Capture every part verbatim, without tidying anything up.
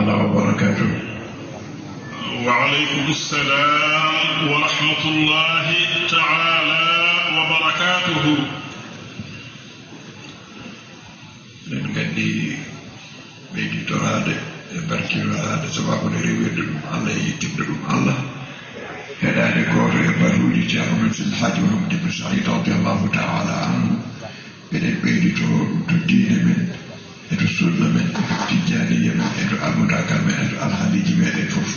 وبركاته. وعليكم السلام ورحمة الله تعالى وبركاته. Eɗen nganndi ɓeyditoraade e barkinoraade sababu nde rewirde ɗum Allah e yettirde ɗum Allah. Heɗaade gooto e batuuji Ceerno men Seydi El Hadji Mouhamed Ibn Saïd radiyallahu ta'ala anhu. Eɗen ɓeydito ɗum to diine men, e to sunna men, e to tijjaaniya men, e to almudaagal men, e to alhaaliiji meɗen fof.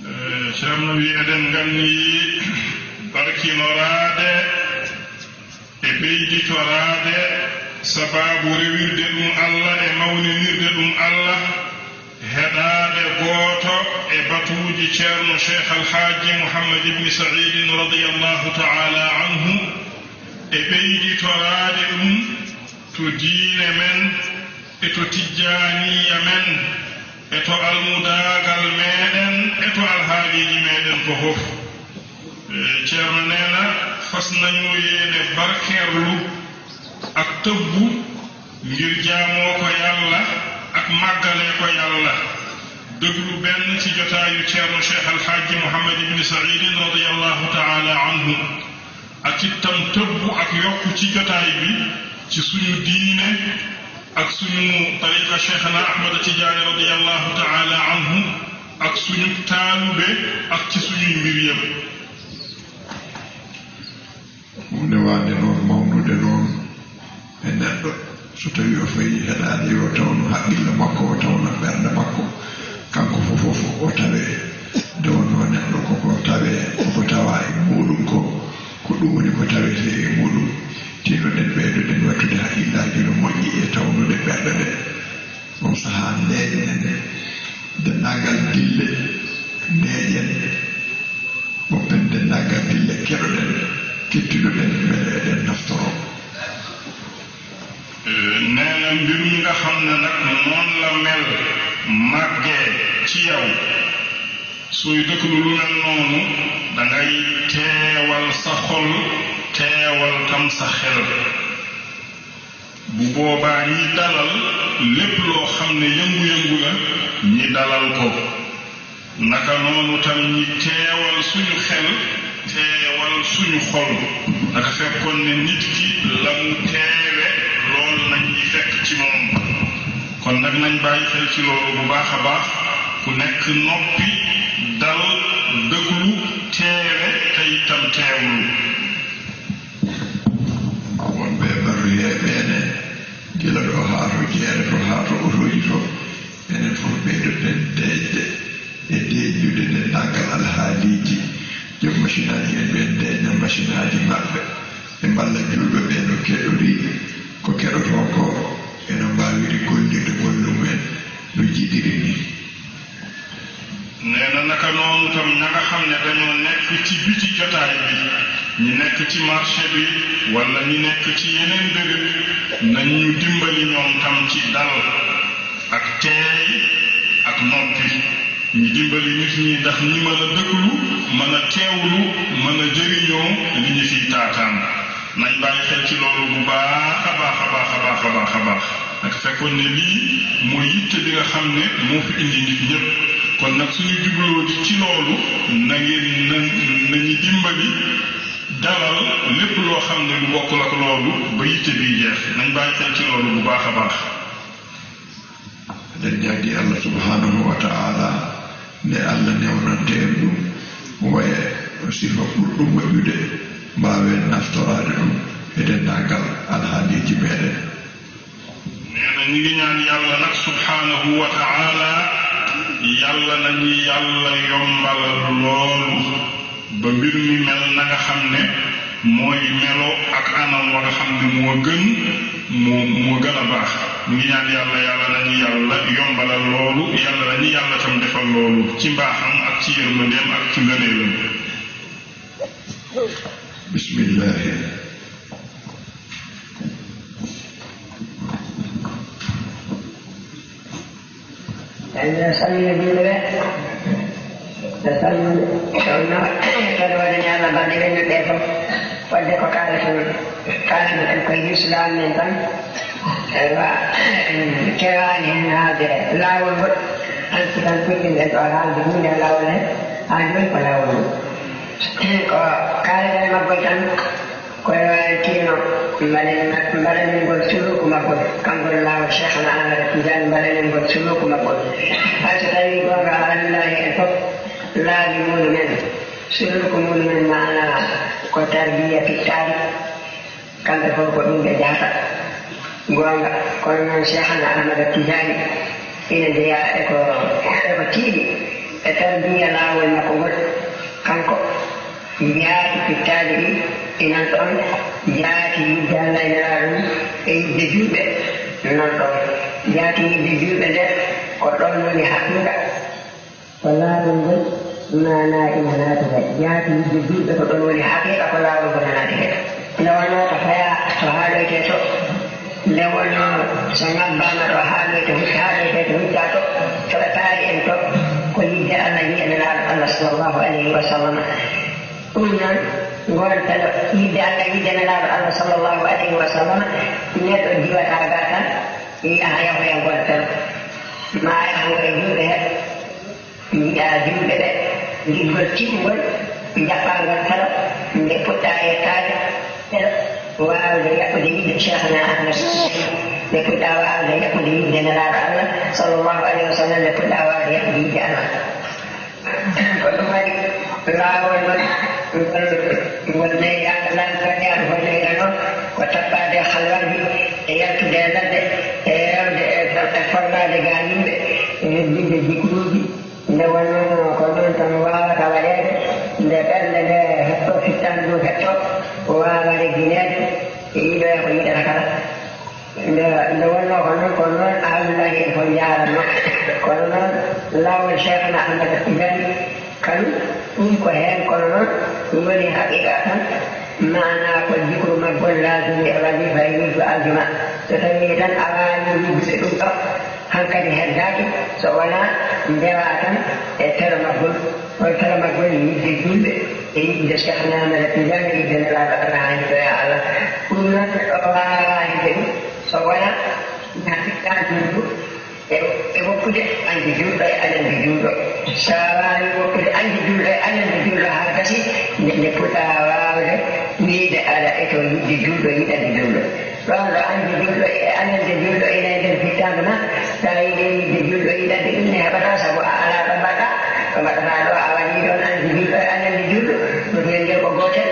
Eh, Ceerno wi eɗen nganndi barkinoraade e ɓeyditoraade sababu rewirde ɗum Allah e mawninirde ɗum Allah, heɗaade gooto e batuuji Ceerno Cheikh Al Hadji Mouhamed Ibn Saïd radiyallahu ta'ala anhu, e ɓeyditoraade ɗum to diine men, e to tijjaaniya men, e to almudaagal meɗen, e to alhaaliiji meɗen fof. Eh, Ceerno nee na fas nañu yéene barkeerlu ak tëbbu ngir jaamoo ko Yàlla ak màggalee ko Yàlla. Déglu benn ci jotaayu Ceerno Cheikh Al Hadji Mouhamed Ibn Saïd radiyallahu ta'ala anhu. Ak itam tëbbu ak yokku ci jotaay bi ci suñu diine ak suñu tariqa Cheikhna Ahmad Tidiane radiyallahu ta'ala anhu, ak suñu taalube ak ci suñuy mbir yëpp. Huunde waande noon, mawnude noon e neɗɗo, so tawii o fayii heɗaade, yo tawno haqqille makko, o tawna ɓernde makko, kanko fof fof o tawee. Nde wonnoo neɗɗo koko tawee, koko tawaa e muuɗum ko, ko ɗum woni ko tawetee e muuɗum. Tiinoɗen, ɓeydoɗen waɗtude haqqillaaji no moƴƴi e tawnude ɓerɗe ɗe. On sahaa ndeeƴnen denndaangal dille, ndeeƴen ɓoppen denndaangal dille keɗoɗen, kettinoɗen, mbele eɗen naftoro. Eh, nee na mbir mi nga xam ne nag noonu la mel, màggee ci yow, sooy déglu lu mel noonu, da ngay teewal sa xol, teewal tam sa xel. Bu boobaa ñi dalal lépp loo xam ne yëngu-yëngu la, ñi dalal ko. Naka noonu tam ñi teewal suñu xel, teewal suñu xol. Naka fekkoon ne nit ki la mu teewe, loolu nañ ñi fekk ci moom. Kon nag nañ bàyyi xel ci loolu bu baax a baax, ku nekk noppi, dal, déglu, teewe, te itam teewlu. Wonɓe e barru heeɓe ene, gila ɗo haa to jeere to, haa to otooji to, enen fof ɓeydoɗen deeƴde e deeƴnude denndaangal alhaaliiji. Joom masinaaji en ɓe ndeeƴna masinaaji maɓɓe, ɓe mballa juulɓe ɓe no keɗori ko keɗotoo ko, eno mbaawiri gollirde golle mumen no jiɗiri ni. Nee na naka noonu tam ña nga xam ne dañoo nekk ci biti jotaay bi, ñi nekk ci marché bi, wala ñi nekk ci yeneen béréb, nañ ñu dimbali ñoom tam ci dal ak teey ak noppi. Ñi dimbali nit ñi ndax ñi mën a déglu, mën a teewlu, mën a jëriñoo li ñu fiy taataan. Nañ bàyyi xel ci loolu bu baax a baax a baax a baax a baax a baax. Nag fekkoon ne lii mooy yitte bi nga xam ne moo fi indi nit ñépp. Kon nag suñu jubloo di ci loolu, na ngeen na, nañu dimbali dalal lépp loo xam ne lu bokkul ak loolu ba yitte bi jeex. Nañ bàyyi xel ci loolu bu baax a baax. Eɗen ñaagi Allah subhanahu wa ta'ala nde Allah newnante en ɗum, waya sifa ɓurɗo moƴƴude, mbaawen naftoraade ɗum e denndaangal alhaaliiji meɗen. Nee na ñu ngi ñaan Yàlla nag subhanahu wa ta'ala, Yàlla nañu Yàlla yombalal loolu. Ba mbir mi mel na nga xam ne mooy melo ak anam wa nga xam ne moo gën, moo, moo gën a baax. Ñu ngi ñaan Yàlla, Yàlla nañu Yàlla yombalal loolu, Yàlla nañu Yàlla tam defal loolu ci mbaaxam ak ci yërmandeem ak ci ngëneelam. Bismillah. Eɗen salmina juulɓe ɓe, e salminde, kadi waɗani Allah balɗe ɓennuɗe fof. Wadde ko kaaleten, kaaleten en koye lislaam men tan, eywa, en kewaani heen haalde laawol ngol, hanki tan puɗɗinɗen ɗo haalde huunde e laawol he, haa jooni ko laawol ngol. Ko kaaleten e maggol tan, ko e waawetino mbaɗen, mbaɗanen ngol suluuku maggol, kanngol laawol Cheikhna Ahmada Tidiane, mbaɗanen ngol suluuku maggol. Hay so tawii goonga, alhamdulillahi, en fof laabi muɗumen. Sirru ko muɗumen maana ko tarbiya pittaali, kamɓe fof ko ɗum ɓe jahata. Goonga, kono noon Cheikhna Ahmada Tijaani ina jeyaa e ko, e ko tiiɗi e tarbiya laawol makko ngol. Kanko, jaati pittaali ɗi inan ɗoon, jaati yiɗde Allah e Nelaaɗo mum e yiɗde juulɓe nan ɗoon. Jaati yiɗde juulɓe nde ko ɗoon woni haqiiqa. Ko laawol ngol maanaa ina naatira, jaati yiɗde juulɓe ko ɗoon woni haqiiqa, ko laawol ngol naatira. Nde wonnoo to fayaa to haaloytee to, nde wonnoo so ŋabbaama ɗo haaloytee, hucc-, haaloytee to huccaa to, so ɓe paari en to, ko yiɗde Allah, yiɗde Nelaaɗo Allah sallallahu alayhi wa sallam. Ɗum noon, ngoon felo yiɗde Allah, yiɗde Nelaaɗo Allah sallallahu alayhi wa sallam, neɗɗo diwataa gaa tan, yaha yahoya ngoon felo. Ma yaha ngo e juulɓe he. Yiɗa juulɓe ɓe, giɗgol tiɗngol, jaɓɓangol felo, nde puɗɗaa yettaade, felo, waawde yaɓɓude yiɗde Cheikhna Ahmad Tijaani, nde puɗɗaa waawde yaɓɓude yiɗde Nelaaɗo Allah, sallallahu alayhi wa sallam, nde puɗɗaa waawde yaɓɓude yiɗde Allah. Ko ɗum waɗi laawol ngol, ngol, ngol neyra, laawol neyra, ngol neyra noon, ko tappaade e halwaaji, e yaltude e ladde, e rewde e, e forlaade gaa yimɓe, e hebbinde jikruuji. Nde wonnoo ko noon tan waawata waɗeede, nde ɓernde nde hettoo, fittaandu ndu hettoo, waawa reggineede, e yiɗoya ko yiɗata kala. Nde, nde wonnoo ko noon, ko noon, alhamdulillahi, en fof njaaratnoo. Kono noon, laawol Cheikhna Ahmad Tijaani, kanum, ɗum ko heen, kono noon, ɗum woni haqiiqa tan, maanaa ko jikru maggol laazimi e wazifa e wirdu aljuma. So tawii tan a waawii yiddude ɗum ɗo, hankadi heddaaki so wonaa ndewaa tan e felo maggol. Hol felo maggol? Yiɗde juulɓe e yiɗde Cheikhna Ahmada Tijaani, yiɗde Nelaaɗo Allah, haa yettoyaa Allah. Ɗum noon, neɗɗo waawaa heɓde ɗum so wonaa na fitta juulɗo e, e woppude anndi juulɗo e ananndi juulɗo. So a waawii woppude anndi juulɗo e ananndi juulɗo haa gasi, nde, nde puɗɗaa waawde wiyde aɗa etoo yiɗde juulɗo, yiɗande juulɗo. Ɗoon ɗo anndi juulɗo e ananndi juulɗo ina e nder fittaandu ma, so a yiɗii yiɗde juulɗo yiɗande ɗum ne heɓataa, sabu a alaa ɗo mbaɗɗaa, ɗo mbaɗɗataa ɗo a waɗii ɗoon anndi juulɗo e ananndi juulɗo, ɗum heen ngel ko gootel,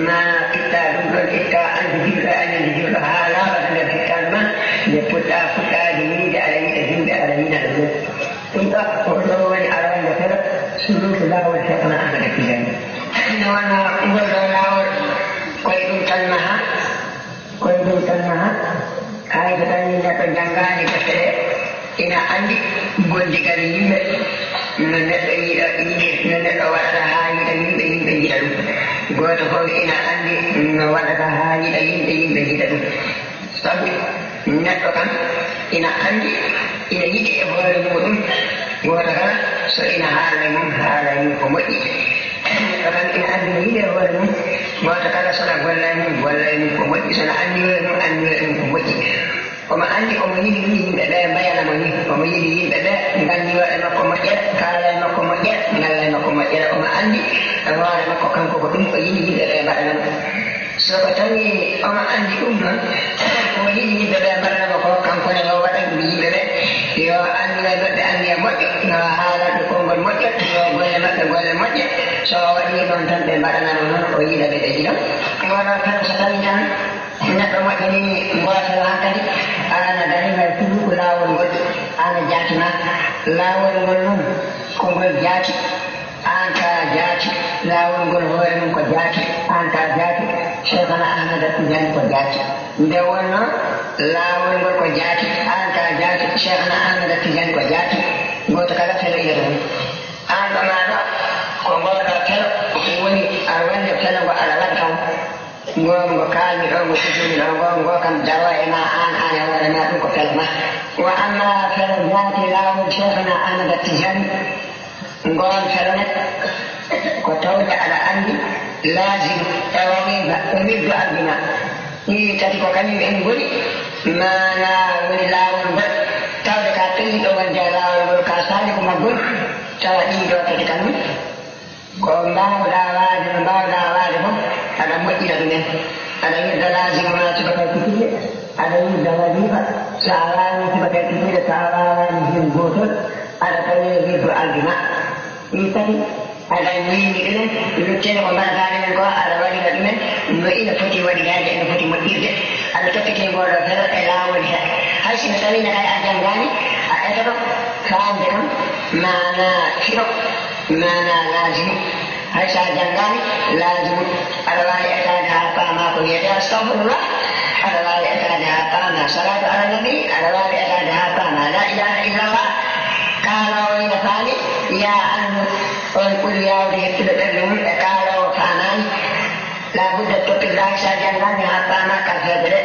ma fitta ɗum ɗoon, itta anndi juulɗo e ananndi juulɗo haa laaɓa to nder fittaandu ma, nde puɗɗaa fuɗɗaade wiyde aɗa yiɗa juulɓe, aɗa yiɗa ɗum. Ɗum ɗo, ko ɗo woni arande felo, suluuku laawol Cheikhna Ahmada Tijaani. Nde wonnoo ngol ɗoo laawol, ko e ɗum tan maha, ko e ɗum tan maha, hay so tawii neɗɗo janngaani defte ɗe, ina anndi gondigal yimɓe, no neɗɗo yiɗa, yiɗi, no neɗɗo waɗata haa yiɗa yimɓe, yimɓe njiɗa ɗum. Gooto fof ina anndi no waɗata haa yiɗa yimɓe, yimɓe njiɗa ɗum. Sabu neɗɗo kam ina anndi, ina yiɗi e hoore muuɗum, gooto kala so ina haala e mum, haala e mum ko moƴƴi. Neɗɗo kam ina anndi no yiɗi e hoore mum, gooto kala so na golla e mum, golla e mum ko moƴƴi, so na anniyoo e mum, anniyoo e mum ko moƴƴi. Omo anndi omo yiɗi nii yimɓe ɓee mbayana mo nii, omo yiɗi yimɓe ɓee nganniyoo e makko moƴƴere, kaala e makko moƴƴere, ngalla e makko moƴƴere. Omo anndi e hoore makko kanko ko ɗum o yiɗi yimɓe ɓee mbaɗana mo. So ko tawii omo anndi ɗum noon, ko o yiɗi yimɓe ɓee mbaɗana mo ko, kanko ne yo waɗan ɗum yimɓe ɓee, yo anniya maɓɓe anniya moƴƴo, yo haalan ɓe konngol moƴƴo, yo golle maɓɓe golle moƴƴe. So o waɗii ɗoon tan, ɓe mbaɗana mo noon, o yiɗa ɓe, ɓe yiɗa mo. Wano tan so tawii tan neɗɗo moƴƴinii ngoo felo hankadi, aan a dariima e suluuku laawol ngol, aan a jaati ma. Laawol ngol noon, ko ngol jaati. Aan ka jaati, laawol ngol hoore mum ko jaati, aan ka jaati, Cheikhna Ahmada Tijaani ko jaati. Nde wonnoo laawol ngol ko jaati, aan ka jaati, Cheikhna Ahmada Tijaani ko jaati, gooto kala felo ina ɗum. Aan ɗo maa ɗo, ko ngoo ɗo felo woni, aɗa wonde felo ngo aɗa waɗa kam. Ngo, ngo kaalmi ɗo, ngo sifini ɗo, ngo, ngo kam daro e ma aan, aan e hoore ma, ɗum ko felo ma. Wa amma felo jaati laawol Cheikhna Ahmada Tijaani, ngoon felo ne, ko towde aɗa anndi, Laazim e wazifa e wirdu ardina. Ɗii tati ko kañum en ngoni maana woni laawol ngol. Tawde ka pelliɗo wonde e laawol ngol, ka saali ko maggol, tawa ɗii ɗoo tati kañum ko mbaawɗaa waade, no mbaawɗaa waade fof, aɗa moƴƴina ɗumen. Aɗa wirda laazim ma subaka e kikiiɗe, aɗa wirda wazifa, so a waawii subaka e kikiiɗe, so a waawaani heen gootol, aɗa tawee wirdu ardina. Ɗii tati, aɗa ñiiñi ɗumen, luttude ko mbaɗataa ɗumen ko, aɗa waɗira ɗumen no ina foti waɗireede, ina foti moƴƴirde. Aɗa toppitee ngol ɗoo felo e laawol he. Hay si no tawii ne kay a janngaani, a etoto faamde kam maanaa firo, maanaa laazimu. Hay so a janngaani laazimu, aɗa waawi etaade haa paamaa ko wiyetee astahfirullah, aɗa waawi etaade haa paamaa salaatu ala nabi, aɗa waawi etaade haa paamaa laa ilaaha illallah. Kaaloowo ina faami, yaa anndu, on ɓuri yaawde hettude ɓernde mum e kaaloowo faamaani. Laa budda toppitaade, so a janngaani haa paamaa kalfeeje ɗe,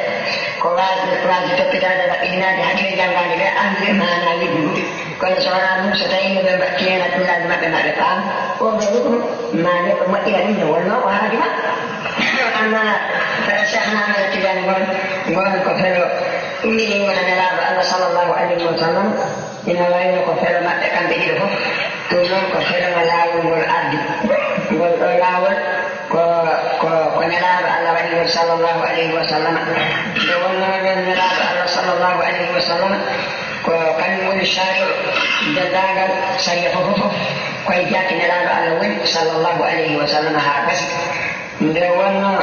ko waasde, waasde toppitaade, raɓɓitinaade, haɗi ɓe janngaani ɓe anndude maanaa wirdu ndu. Kono so wonaa ɗum, so tawii no ɓe mbaɗti heen hakkillaaji maɓɓe, ma ɓe paam, oo ɗoo ruknu, ma neɗɗo moƴƴina ɗum nde wonnoo o haaju ma. Amma Cheikh Ahmad Tidiane ngol, ngol ko felo ummini wona Nelaaɗo Allah sallallahu alayhi wa sallam, ina wayno ko felo maɓɓe kamɓe ɗiɗo fof. Ɗum noon ko felo no laawol ngol ardi. Ngol ɗoo laawol ko, ko, ko Nelaaɗo Allah waɗi ngol sallallahu alayhi wa sallam. Nde wonnoo noon Nelaaɗo Allah sallallahu alayhi wa sallam ko kañum woni sari'u denndaangal sariya fof, fof, fof. Ko e jaati Nelaaɗo Allah woni sallallahu alayhi wa sallam haa gasi. Nde wonnoo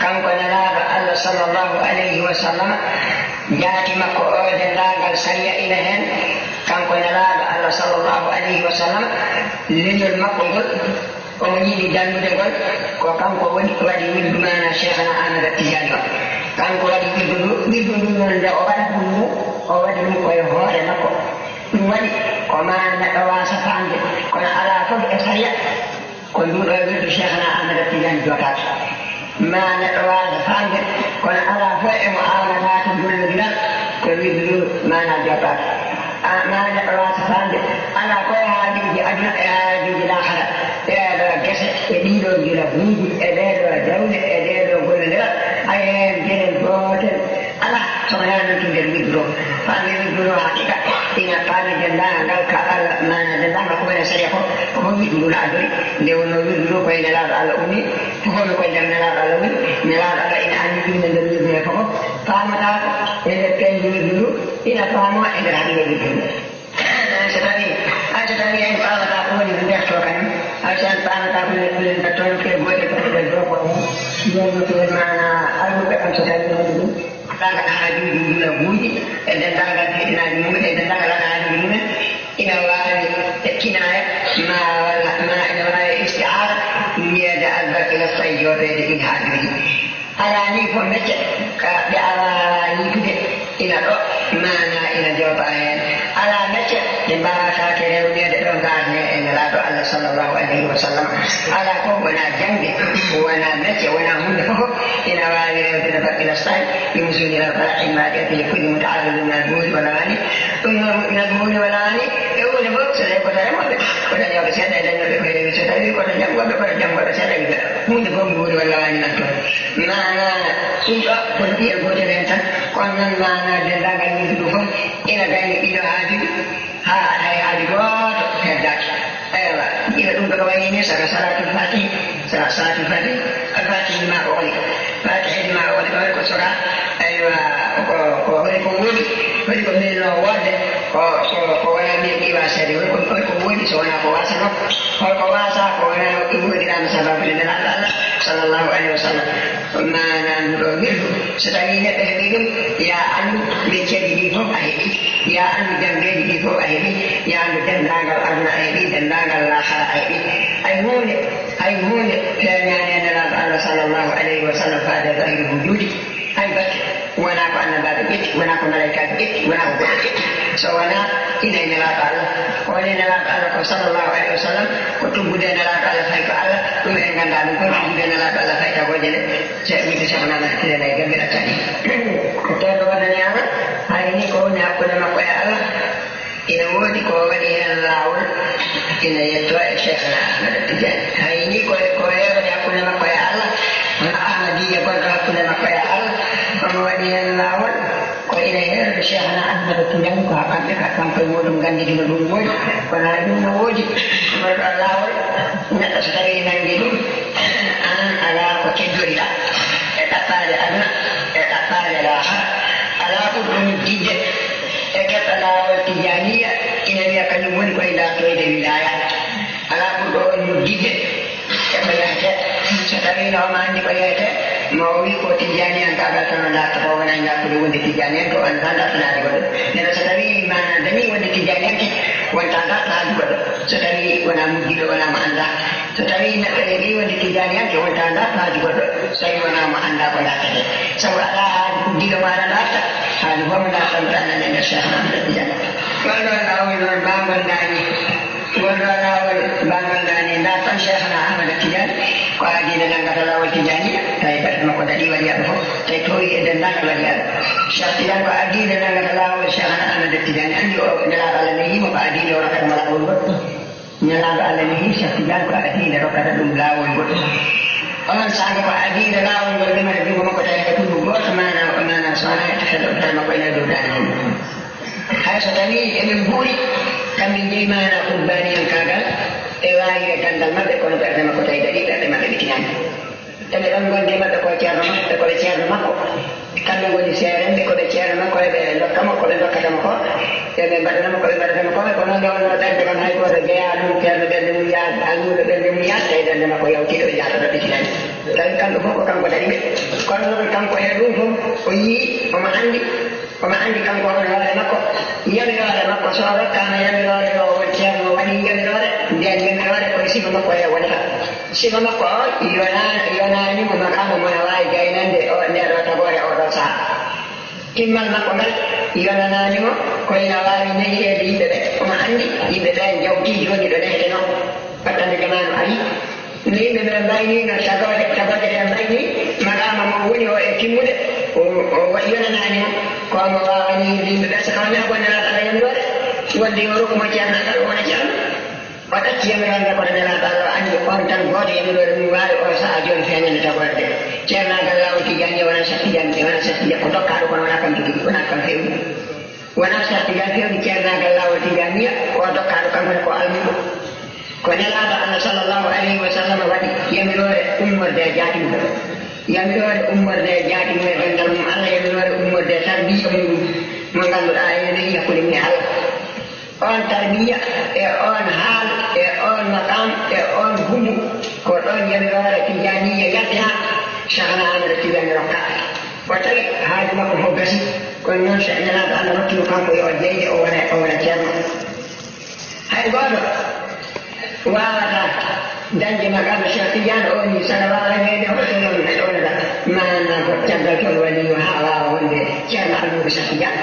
kanko Nelaaɗo Allah sallallahu alayhi wa sallam, jaati makko o denndaangal sariya ina heen, kanko Nelaaɗo Allah sallallahu alayhi wa sallam, leñol makko ngol, omo yiɗi danndude ngol, ko kanko woni waɗi wirdu maanaa Cheikhana Ahmada Tijaani o. Kanko waɗi wirdu ndu, wirdu ndu noon nde o waɗi ɗum ndu, o waɗi ɗum ko e hoore makko. Ɗum waɗi ko maa neɗɗo waasa faamde, kono alaa fof e sariya ko nduɗo wirdu Cheikhna Ahmada Tidiane jootaaki. Maa neɗɗo waasa faamde, kono alaa fof e mo aawnataake gollodiral ko wirdu ndu maanaa jootaaki. A, maa neɗɗo waasa faamde, alaa ko e haajuuji aduna e haajuuji laakhara, ɗeeɗoo gese e ɗiiɗoo ngilabuuji e ɗeeɗoo jawle e ɗeeɗoo gollodiral, hay heen geɗel gootel alaa. So wonaa noon tun nder wirdu ɗo, faami wirdu ɗo haqiqa, ina faami denndaangal ka Allah, maana denndaangal ko woni e sariya ko, ko ɗum wirdu ndu no addori. Nde wonnoo wirdu ndu ko e Nelaaɗo Allah ummi, fof no ko e nder Nelaaɗo Allah woni. Nelaaɗo Allah ina anndi ɗum e nder wirdu he fof, faamataako e nder peeñdi wirdu ndu, ina faamoo e nder haqiqa wirdu ndu. So tawii, hay so tawii en paamataa ko woni nder to kañum, hay so en paamataa ko woni nder to, ko e goɗɗe ko nder dow ko ɗum, ɗum ko maana almuɓɓe kam so tawii woni ɗum. Denndaangal haajuuji njilaguuji e denndaangal fitinaaji mum e denndaangal alhaajuuji mumen ina waawi e kinaaya ma walla ma ina waawi istiaara, mbiyeede albarki no fayi joopeede ɗiin haajuuji. Alaa nii fof mecce ka ɓe alaa yiitude ina ɗo maanaa ina joopaa heen. Alaa mecce ɗe mbaawataake rewneede ɗo ngarnee e Nelaaɗo Allah sallallahu alayhi wa sallam. Alaa fof wonaa jaŋde, wonaa mecce, wonaa huunde fof ina waawi rewde no baɗɗi no saay, ɗum suunira bala immaade e pille kuɗi mum taala ɗum na buuri walla wani. Ɗum noon moƴƴina buuri walla wani e huunde fof, so tawi ko to remooɓe, ko dañooɓe seeɗa e dañooɓe ko heewi, so tawi ko to janngooɓe, ko to janngooɓe seeɗa e huunde fof buuri walla wani nan toon. Maana ɗum ɗo ko no ɓiya gootel heen tan, kono noon maana denndaangal yimɓe ɗum fof ina gayni ɗiɗo haajuuji, haa hay haaju gooto heddaaki. Eywa, ina ɗum ɗo wayi ni saka salaatul faatihi, saka salaatul faatihi, al faatihi ma o woni, faatihi ma o woni, ko saka, eywa, ko, ko woni ko woni, woni ko min no wonde, ko, ko, ko wona min ɗiwa seede, woni ko, woni ko woni so wona ko wasano, holko wasa, ko wona ɗum woniraama sababu nde Nelaaɗo Allah, sallallahu alayhi wa sallam. Maanaam ɗo wirdu, so tawii neɗɗo heɓii ɗum, yaa anndu mecceeji ɗii fof a heɓii, yaa anndu janngeeji ɗii fof a heɓii, yaa anndu denndaangal aduna a heɓii, denndaangal laahara a heɓii. Hay huunde, hay huunde feeñaani e Nelaaɗo Allah sallallahu alayhi wa sallam faade e zahiri wujuudi. Hay batte, wonaa ko annabaaɓe ƴetti, wonaa ko malaykaaɓe ƴetti, wonaa ko goɗɗo ƴetti. So wonaa ina e Nelaaɗo Allah. O woni Nelaaɗo Allah ko sallallahu alayhi wa sallam, ko tuggude e Nelaaɗo Allah fayi ko Allah, ɗum en nganndaa ɗum, kono tuggude e Nelaaɗo Allah fayi tagooje nde. Ceerno Mite Ceerno Mamadou Touré Mbaye Gambie ɗaccani. Ko tawde waɗani Allah, hay ni ko woni hakkunde makko e Allah, ina woodi ko waɗi heen laawol, ina yettoo e Cheikhna Ahmada Tidiane. Hay ni ko, ko yeewde hakkunde makko e Kanko e muɗum nganndi gila ɗum woodi, kono hay ɗum no woodi. Gorɗo laawol, neɗɗo so tawii nanngi ɗum, aan alaa ko keddoriɗaa e ɗaɓɓaade aduna, e ɗaɓɓaade laahara. Alaa ɓurɗo noddiidde e keɓɗo laawol Tijaaniya, ina wiya kañum woni ko e ndaartoyde wilaaya. Alaa ɓurɗo on noddiidde e ko yahete. So tawii no omo anndi ko yahete, ma o wii ko Tijaaniyankaagal tan o ndaartata, o wonaa ñaakkude wonde Tijaaniyanke, o anndaa ndaartanaade goɗɗo. Neɗɗo so tawii maana dañii wonde Tijaaniyanke, wontaa ndaarta haaju goɗɗo. So tawii wonaa muddiɗo, wonaa mo anndaa. So tawii neɗɗo heɓii wonde Tijaaniyanke, wontaa ndaarta haaju goɗɗo. So tawii wonaa mo anndaa ko ndaartete. Sabu alaa haaju uddiiɗo maaɗa ndaarta, haaju fof mo ndaartan tan nani e nder Cheikh Ahmad Tidiane. Ngol ɗoon laawol noon, mbaangol ndaani. Ngol ɗoon laawol, mbaangol ndaani. Ndaartan Cheikhna Ahmad Tidiane, ko aadiiɗo nanngata laawol Tijaaniya, tawi ɓerɗe makko daɗii waɗi aɗa fof, tawi toowi e denndaangal waɗi aɗa. Cheikh Tidiane ko aadiiɗo nanngata laawol Cheikhna Ahmad Tidiane. Anndi o, Nelaaɗo Allah nehii mo ko aadiiɗo o rokkata mo laawol ngol. Nelaaɗo Allah nehii Cheikh Tidiane ko aadiiɗo rokkata ɗum laawol ngol. Oon saanga ko aadiiɗo laawol ngol, remata junngo makko tawi ko tundu gooto, maana, maana so wonaa e tefel o, tawi makko ene e dow daande mum. Hay so tawii eɓe mbuuri, kamɓe njeyi maana qurbaaniyankaagal e waawirde ganndal maɓɓe, kono ɓerɗe makko tawi daɗii, ɓerɗe maɓɓe ɓe tinaani. Eɓe ɗon ngondi e maɓɓe ko ceerno makko, e ko ɓe ceerno makko. Kamɓe ngoni seerenɓe, ko ɓe ceerno makko, eɓe ndokka mo ko ɓe ndokkata mo ko. Eɓe mbaɗana mo ko ɓe mbaɗata mo ko. Ko noon nde wonnoo ɓernde kon, hay gooto jeyaa ɗum ceerno ɓernde mum yaha, almuudo ɓernde mum yaha, tawi ɓernde makko yawtii ɗo ɓe njahata ɗo ɓe tinani. Tawi kamɓe fof ko kanko daɗi ɓe. Kono noon kanko e ɗum fof, o yii, omo anndi, omo anndi kanko hono hoore makko. Yamiroore makko, so o rokkaama yamiroore, yo o won ceerno, o waɗii yamiroore, ndeen yamiroore ko e sifa makko he wonata. Sifa makko o yona-, yonaani mo maqaama mo na waawi gaynande o, ndee ɗoo tagoore oo ɗoo sahaa. Timmal makko ngal yonanaani mo ko ina waawi nehireede yimɓe ɓe. Omo anndi yimɓe ɓeen jawtii jooni ɗo nehetenoo, battane jamaanu arii. No yimɓe ɓe mbayni, no tagoore, tagoore ɗe mbayni, maqaama mo woni o e timmude, o, o wa-, yonanaani mo. Ko omo waawa nehirde yimɓe ɓe, so tawaa neha ko Nelaaɗo Allah yamiroore, wonde yo rokku mo ceernaagal, o wona ceerno. O ɗacci yamiroore nde, kono Nelaaɗo Allah o anndi on tan gooto yamiroore mum waawi on sahaa jooni feeñande tagoore nde. Ceernaagal laawol Tijaaniya wonaa Cheikh Tidiane, wonaa Cheikh Tidiane, ko dokkaaɗo, kono wonaa kam tigi, wonaa kam feewni. Wonaa Cheikh Tidiane feewni ceernaagal laawol Tijaaniya, ko o dokkaaɗo, kanko ne ko almuudo. Ko Nelaaɗo Allah sallallahu alayhi wa sallam waɗi yamiroore ummorde e jaati mum. Yamiroore ummorde e jaati mum e ganndal mum Allah, yamiroore ummorde e tarbiya mum, mo ngannduɗaa ene nehi hakkunde mum e Allah. On tarbiya e on haal e on maqaam e on humbu, ko ɗoon yamiroore Tijaaniya yalti haa Cheikhna Ahmada Tijaani rokka. O tawi haaju makko fof gasi, kono noon Cheikh Nelaaɗo Allah rokki mo kanko yo o jeyde, o wona, o wona ceerno. Hay gooto waawataa dañde maqaama Cheikh Tidiane o ni, saɗa waawa jeyde hoto noon e ɗoon ɗa. Maanaa ko caggal toon waliyo haa waawa wonde ceerno almuudo Cheikh Tidiane.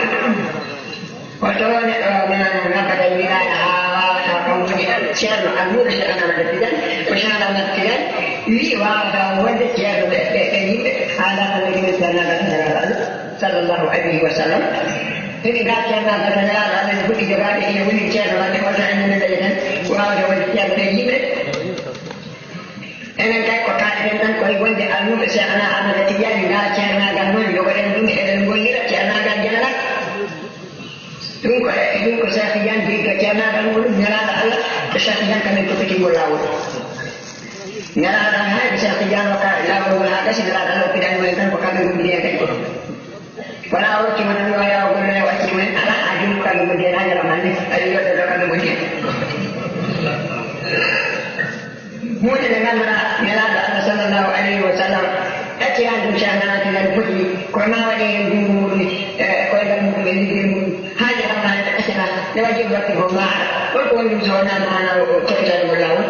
Hoto neɗɗo nana nabbata wilaaya haa waawata kam woni ceerno almuudo Cheikh Ahmada Tidiane, ko Cheikh Ahmada Tidiane wi waawata wonde ceerno ɓe, ɓe, ɓe yimɓe haa laata no yimɓe ceernaagal Nelaaɗo Allah sallallahu alayhi wa sallam. Ene ngaa ceernaagal Nelaaɗo Allah ne foti jogaade ene woni ceerno maɓɓe, wonta ene men daña tan waawde wonde ceerno ɓe yimɓe. Enen kay ko kaaleten tan koye wonde almuudo Cheikhna Ahmada Tidiane, ngaa ceernaagal noon, njogoɗen ɗum, eɗen ngollira ceernaagal jananal. Ɗum ko, ɗum ko Cheikh Tidiane jeyɗo ceernaagal muɗum, Nelaaɗo Allah, ko Cheikh Tidiane kamen toppiti ngol laawol. Nelaaɗo Allah, hay ko Cheikh Tidiane hokka laawol ngol haa gasi, Nelaaɗo Allah hokkidaani mo en tan, ko kamɓe ngondi heen kadi ko ɗum. Wonaa o rokki mo tan, o yawa golle o acci ɗum en, alaa, haa jooni ko kamɓe ngondi heen haa ñalawma hannde, aɗa yiya ɗo kamɓe ngondi heen. Huunde nde ngannduɗaa Nelaaɗo Allah sallallahu alayhi wa sallam acciraani ɗum Cheikh Nana Tidiane foti, kono ma waɗe heen junngo muɗum e koyngal muɗum e liggey muɗum, haa nde Allah hannde accata, nde waɗi ɗum waɗde ko maara. Holko woni ɗum so wonaa maana o, o toppitaade ngol laawol?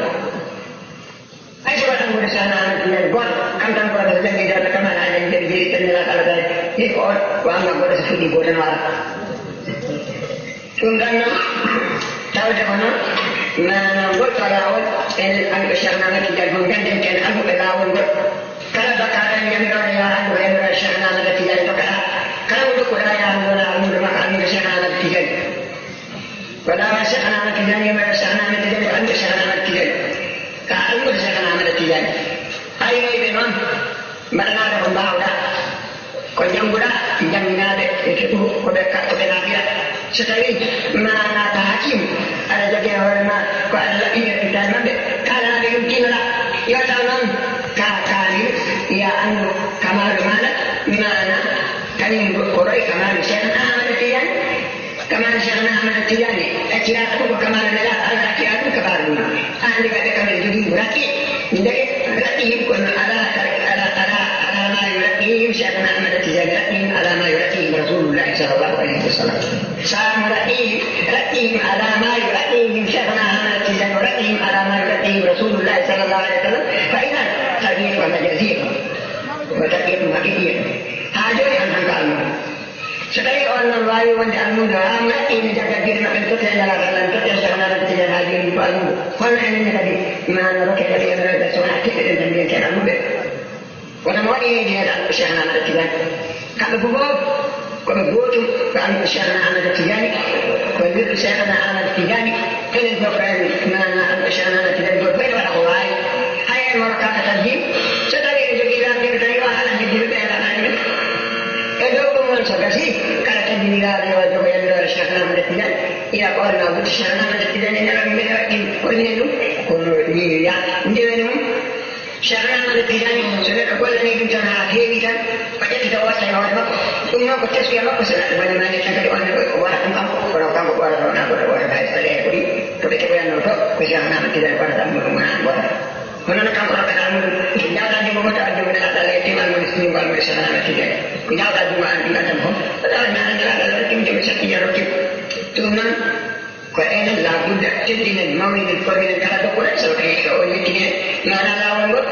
Hay so waɗan woni Cheikh Nana Tidiane gooto, kam tan gooto so janngi darata kam, alaa enen nder jeeri tan Nelaaɗo Allah tawi, hee ko on, wa amma gooto so fuɗɗi gooto no ara. Ɗum ɗon noon, tawde ko noon, maanaam ngol ɗo laawol, enen almuɓɓe Cheikh Ahmad Tidiane fof ngannden ko en almuɓɓe laawol ngol. Kala dokkaaɗo en yamiroore, yo a anndu ko yamiroore Cheikh Ahmad Tidiane dokkaɗaa. Kala mo ndokkuɗaa, yo a anndu wonaa almuudo makko, almuudo Cheikh Ahmad Tidiane. Ko laawol Cheikh Ahmad Tidiane, yamiroore Cheikh Ahmad Tidiane, ko almuudo Cheikh Ahmad Tidiane. Ka almuudo Cheikh Ahmad Tidiane. Aynooɓe noon, mbaɗanaaɓe ko mbaawɗaa. Ko njannguɗaa, njannginaaɓe e fiqhu, ko ɓe ka-, ko ɓe naafira. So tawii maana ka hakim, aɗa jogii e hoore ma ko aɗa laɓɓinirta e maɓɓe, kaalanaɓe ɗum tiinoɗa. Yo taw noon ka kaamil, ya anndu kamaalu maana, maana kañum ko roy kamaalu Cheikh Ahmad Tidiane. Kamaalu Cheikh Ahmad Tidiane, acciraaka ɗum ko kamaalu nelaaɗo Allah, accira ɗum kabaaru ɗum. An de ɓe kamɓe jogii raqqi, nde raqqihim kono ala, ala, ala, ala ma yuraqqihim Cheikh Ahmad Tidiane, raqqihim ala ma yuraqqihim Rasulullah sallallahu alaihi wasallam. Sa mo raqqihim, raqqihim ala ma yuraqqihim Cheikh Ahmad Tidiane, raqqihim ala ma yuraqqihim Rasulullah sallallahu alaihi wasallam. Fa idan tarbiyatu wa majaziyatu wa tarbiyatu haqiqiyatu. Haa jooni an hanka almuɓe. So tawii on noon waawi wonde almuudo, haa mo raɗɗi ene jagga gite maɓɓe, totte e ngalaa tan, totte e sohnaade tigi haa jooni ko almuudo. Kono enen ne kadi, maana rokke kadi e rewɓe so wonaa teɗɗe ɗen tan mbiyen ken almuɓe. Kono mo waɗi heedi heen almuɓe Cheikh Ahmad Tidiane. Kamɓe fof ko ɓe gootum ko almuɓe Cheikh Ahmad Tidiane, ko wirdu Cheikh Ahmad Tidiane. Enen fof kadi, maana, Cheikh Ahmad Tidiane, goto fof ene waɗa ko waawi. Hay en waro kala tan jim, so tawii ene jogii laabiiɓe tan, yo haalan heddiiɓe ɓe, haalan ɗum. E dow ɗum noon, so gasii, kala teddiniraaɗo yo jogo yamiroore Cheikh Ahmad Tidiane. Ina ko on ma wuti Cheikh Ahmad Tidiane, ene waɗi, mbeɗa waɗi ɗum, ko minen ɗum, ko ni wiya, ndewen mum. Cheikh Ahmad Tidiane, so neɗɗo gollanii ɗum tan haa feewi tan, o ƴettata o watta e hoore makko. Ɗum noon ko teskiya makko, so neɗɗo gollanii tan kadi, on ne o waɗa ɗum kanko, kono kanko ɓoorata wonaa goɗɗo ɓoorata hay so tawii ko ɗi, ko ɓe keɓoyatnoo to, ko Cheikh Ahmad Tidiane ɓoorata ɗum, ɗum wonaa ɓoorata. Kono noon kanko ɗo kadi almuɗum, njawta junngo makko, tawa junngo neɗɗo Allah yettiima almuɗum, so junngo almuɗum Cheikh Ahmad Tidiane. Ko njawta junngo an ɗum addan fof, ko tawa nana ngalaa Allah rokkiima, joom Cheikh Tidiane rokkiima. Ɗum noon, ko enen laabudda teddinen, mawninen, korminen kala dokkuɗo, so tawi ko o yettine maana laawol ngol.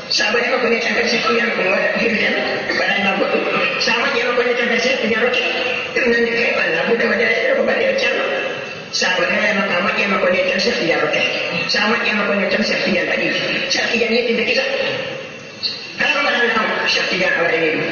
Sa waɗi makko ne tan kadi, Cheikh Tidiane ko waɗa firde ma, waɗani ma goɗɗum. Sa moƴƴi makko ne tan kadi, Cheikh Tidiane rokke. Ɗum noon ne kay ko laabudda waɗeede, ko mbaɗeede Ceerno. Sa ko rewɓe makko, a moƴƴe makko ne tan, Cheikh Tidiane rokke. Sa moƴƴe makko ne tan, Cheikh Tidiane waɗi. Cheikh Tidiane yettinde kisa. Kala ko mbaɗa kam, Cheikh Tidiane a waɗani ɗum.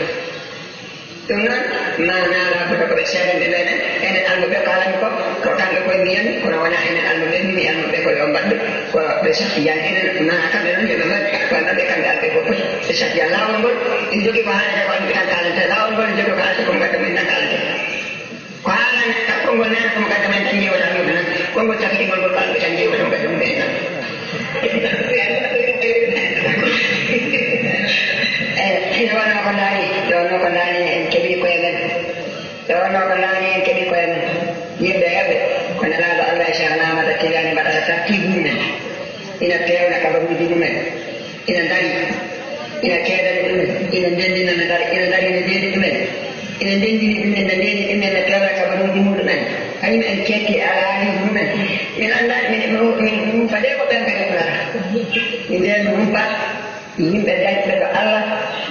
Ɗum noon, ma naala ko ko ɓe seedande meɗen, enen almuɓe kaalami ko, ko kamɓe koye mbiyanmi, kono wonaa enen almuɓe, mimi almuɓe ko yo mbaɗdu, ko ɓe Cheikh Tidiane enen, ma kamɓe noon yo ɓe mbaɗ, koye maɓɓe kamɓe alɓe ko poti. Ɓe Cheikh Tidiane laawol ngol, ene jogii ko haalata ko almuɓe tan kaalanta, laawol ngol ene jogii ko haalata ko mbaɗa ɗum en tan kaalanta. Ko haalande ka konngol nana ko mo gadda men tan ƴeewata ɗum tan. Konngol cakkiti ngol ngol ɓalɓe tan ƴeewata mo gadda mum ɓe tan. Eyi, nde wonno ko ndaari, nde wonno ko ndaari en keɓi koye men. Nde wonno ko ndaari en keɓi koye men. Yimɓe heɓɓe ko Nelaaɗo Allah e Cheikh Ahmada Tijaani mbaɗata tartiibu mumen. Ina peewna kabaruuji mumen. Ina ndari, ina keedani ɗumen, ina ndenndina no ndari, ina ndari no ndeedi ɗumen, ina ndenndini ɗumen no ndeedi ɗumen, no peewna kabaruuji muɗumen. Kañum en keetti e alhaaliiji mumen. Min anndaa, min, min, min, min fadee ko ɓen kadi kulata. Min ndeen min mba yimɓe dañɓe ɗo Allah,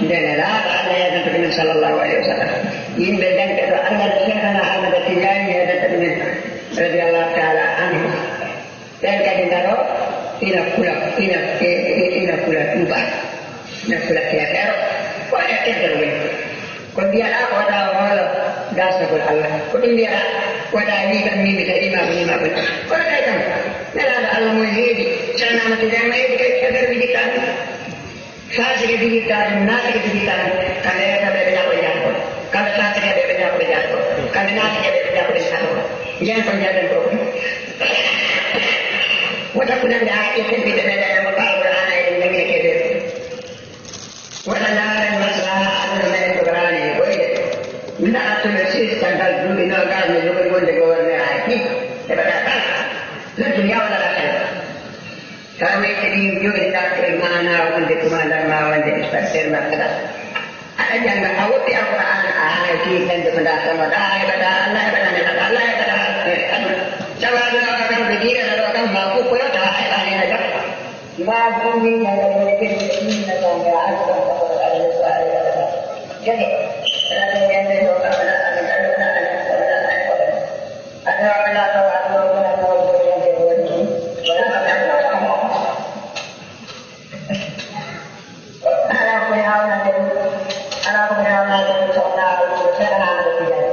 nde Nelaaɗo Allah yeddanta ɗumen, sallallahu alayhi wa sallam. Yimɓe dañɓe ɗo Allah, nde Cheikhana Ahmada Tijaani yeddanta ɗumen, radiyallahu taala anhu. Ɓeen kadi ngaroo, ina kula, ina, e, e, ina kula ɗuuɓa, ina kula keefeero. Ko waɗa keefeero woni? Ko mbiyaɗaa ko wata o hoolo gaasnagol Allah. Ko ɗum mbiyaɗaa, wata a wii kam mimi tawi ma ko ni ma ko ni. Kono kay kam, Nelaaɗo Allah mo heedi, canaama to jam ma heedi kay keefeero ɓe jikkaa ɗum. Faasike fijirtaa ɗum, naafike fijirtaa ɗum, kamɓe rewata ɓe ɓe ñaaɓa jaatagol, kamɓe faasike ɓe ɓe ñaaɓa ɓe jaatagol, kamɓe naafike ɓe ɓe ñaaɓa ɓe jaatagol. Njeyen ko njaɗen ko ɗum. Wota kunande haa ƴetten ɓiɓɓe meɗen ɗen ko ɓaawo Qur'aana eɗen njangina keɓeeru. Wota ndaaren maslaha aduna meɗen ko raani e ɓoyde. Ndaartuɓe sirtantal duuɓi noogaas no jogori wonde gouverneur haa e fii. Heɓata kala. Laddu yawlata kala. Tawa men kadi jooni darto e maana wonde tuma ndar ma wonde istarter ma kala. Aɗa jannga, a woppi Alqur'aana, a hayti dañde ko ndaartanoɗa, a heɓata Allah, heɓata neɗɗo, Allah heɓata aduna. Tawa aduna o kam ko jiirata ɗo kam ma fof ko yota, a heɓa heen a jam. Ma ɗum min ñande woni kadi ko ɗum na tan ya aduna ko ko ala ko ala ko. Jage. Ala ko ñande ɗo kam ala ala ala ala ala ala. Alaa ko hawnata ɗum, alaa ko hawnata ɗum, so wonaa Almuudo Seeɗa Aamadu Tijaani.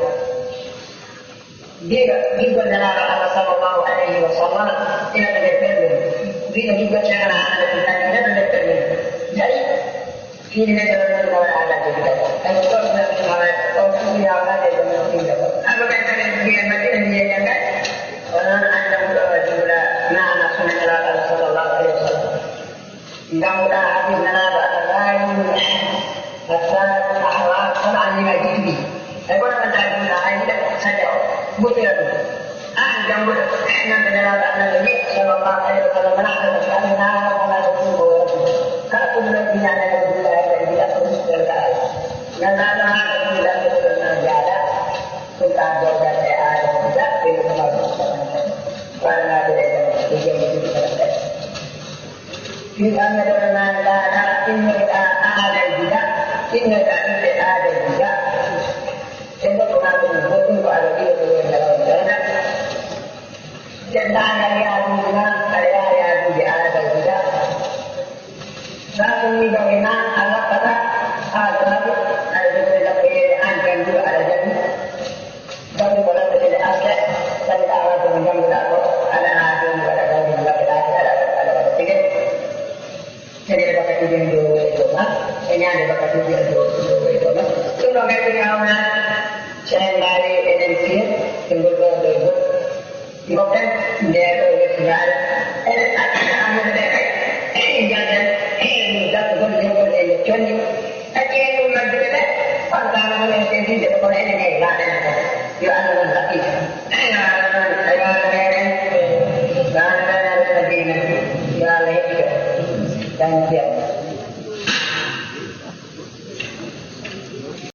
Mbiɗo giggol Nelaaɗo Allah sallallahu alayhi wa sallam ina ko nder ɓernde mum. Mbiɗo giggol Seeɗa Aamadu Tijaani ina ko nder ɓernde mum. Jayi, fii neɗɗo noon ɗum wona Allah jogitata. Tawi ko ɗoon ɗum wona, on ɗum wona Allah jogitata. Amma ɓen kadi en mbiyen, Ɓe ƴami kadi, o noon an jannguɗo jumla maana sunna Nelaaɗo Allah sallallahu alayhi wa sallam. Jannguɗaa hadiis Nelaaɗo Allah laaɓinɗo, hatta ahwa, kono an ni a jiɗi. Hay goto wontaa jumla, hay yiɗa sadia o, ɓurtira ɗum. An jannguɗo, nan ɓe Nelaaɗo Allah no wiya, sallallahu alayhi wa sallam, "Man ahdatha fi amrina hadha ma laysa minhu fahuwa radd." Kala ko ɗum ɗon ina nana ɗum laawi kadi mbiya ko ɗum ɗon laawi. Nganndaa ɗo haa ɗo ɗum laawi ɗum ɗon jaada. Ɗum ɗon doggal e aada ko jaɓɓe ko mawɗo. Wala naade e jam, e jam, e jam. Ɗum ɗon ne ɗon naan laaɗa, innoɗa aada e gida, innoɗa ɓiɓɓe aada e gida. E nokku maa ɗum goɗɗum ko aɗa wiya ko woni law dana. Denndaangal yaaduuji maa, aɗa yaha yaaduuji aada e gida. Saa ɗum ni dogina, a laɓɓata, haa gaaɓi, aɗa jogori laɓɓoyeede aan jannguɗo aɗa janngi. Janngu ko laɓɓoyeede aske, kadi ka waɗde ko jannguɗaa ko, aɗa haa jooni waɗa janngi no laɓɓetaake, aɗa waɗa, aɗa waɗa tege. Tege bakatuuji en dow e dow ma, e ñaande bakatuuji en dow, dow e dow ma. Ɗum ɗo kadi ko ñaawnaade, so en mbaawi eɗen fiya, e ngol ɗo ɗo e ngol. Ngoɗɗen ndee ɗoo yettugaare, eɗen accita annduɓe ɓe kay, njalten, min dartugol lewol e nder conndi. Accee ɗum majjuɓe ɓe, on kaala mon en sendinde ɓe, kono enen e laaɗen ko. Yo Allah won laɓɓiiɓe. Yo Allah won, yo Allah meeɗen. Yo Allah meeɗen, yo Allah heɓɓito. Tan jeeɗo.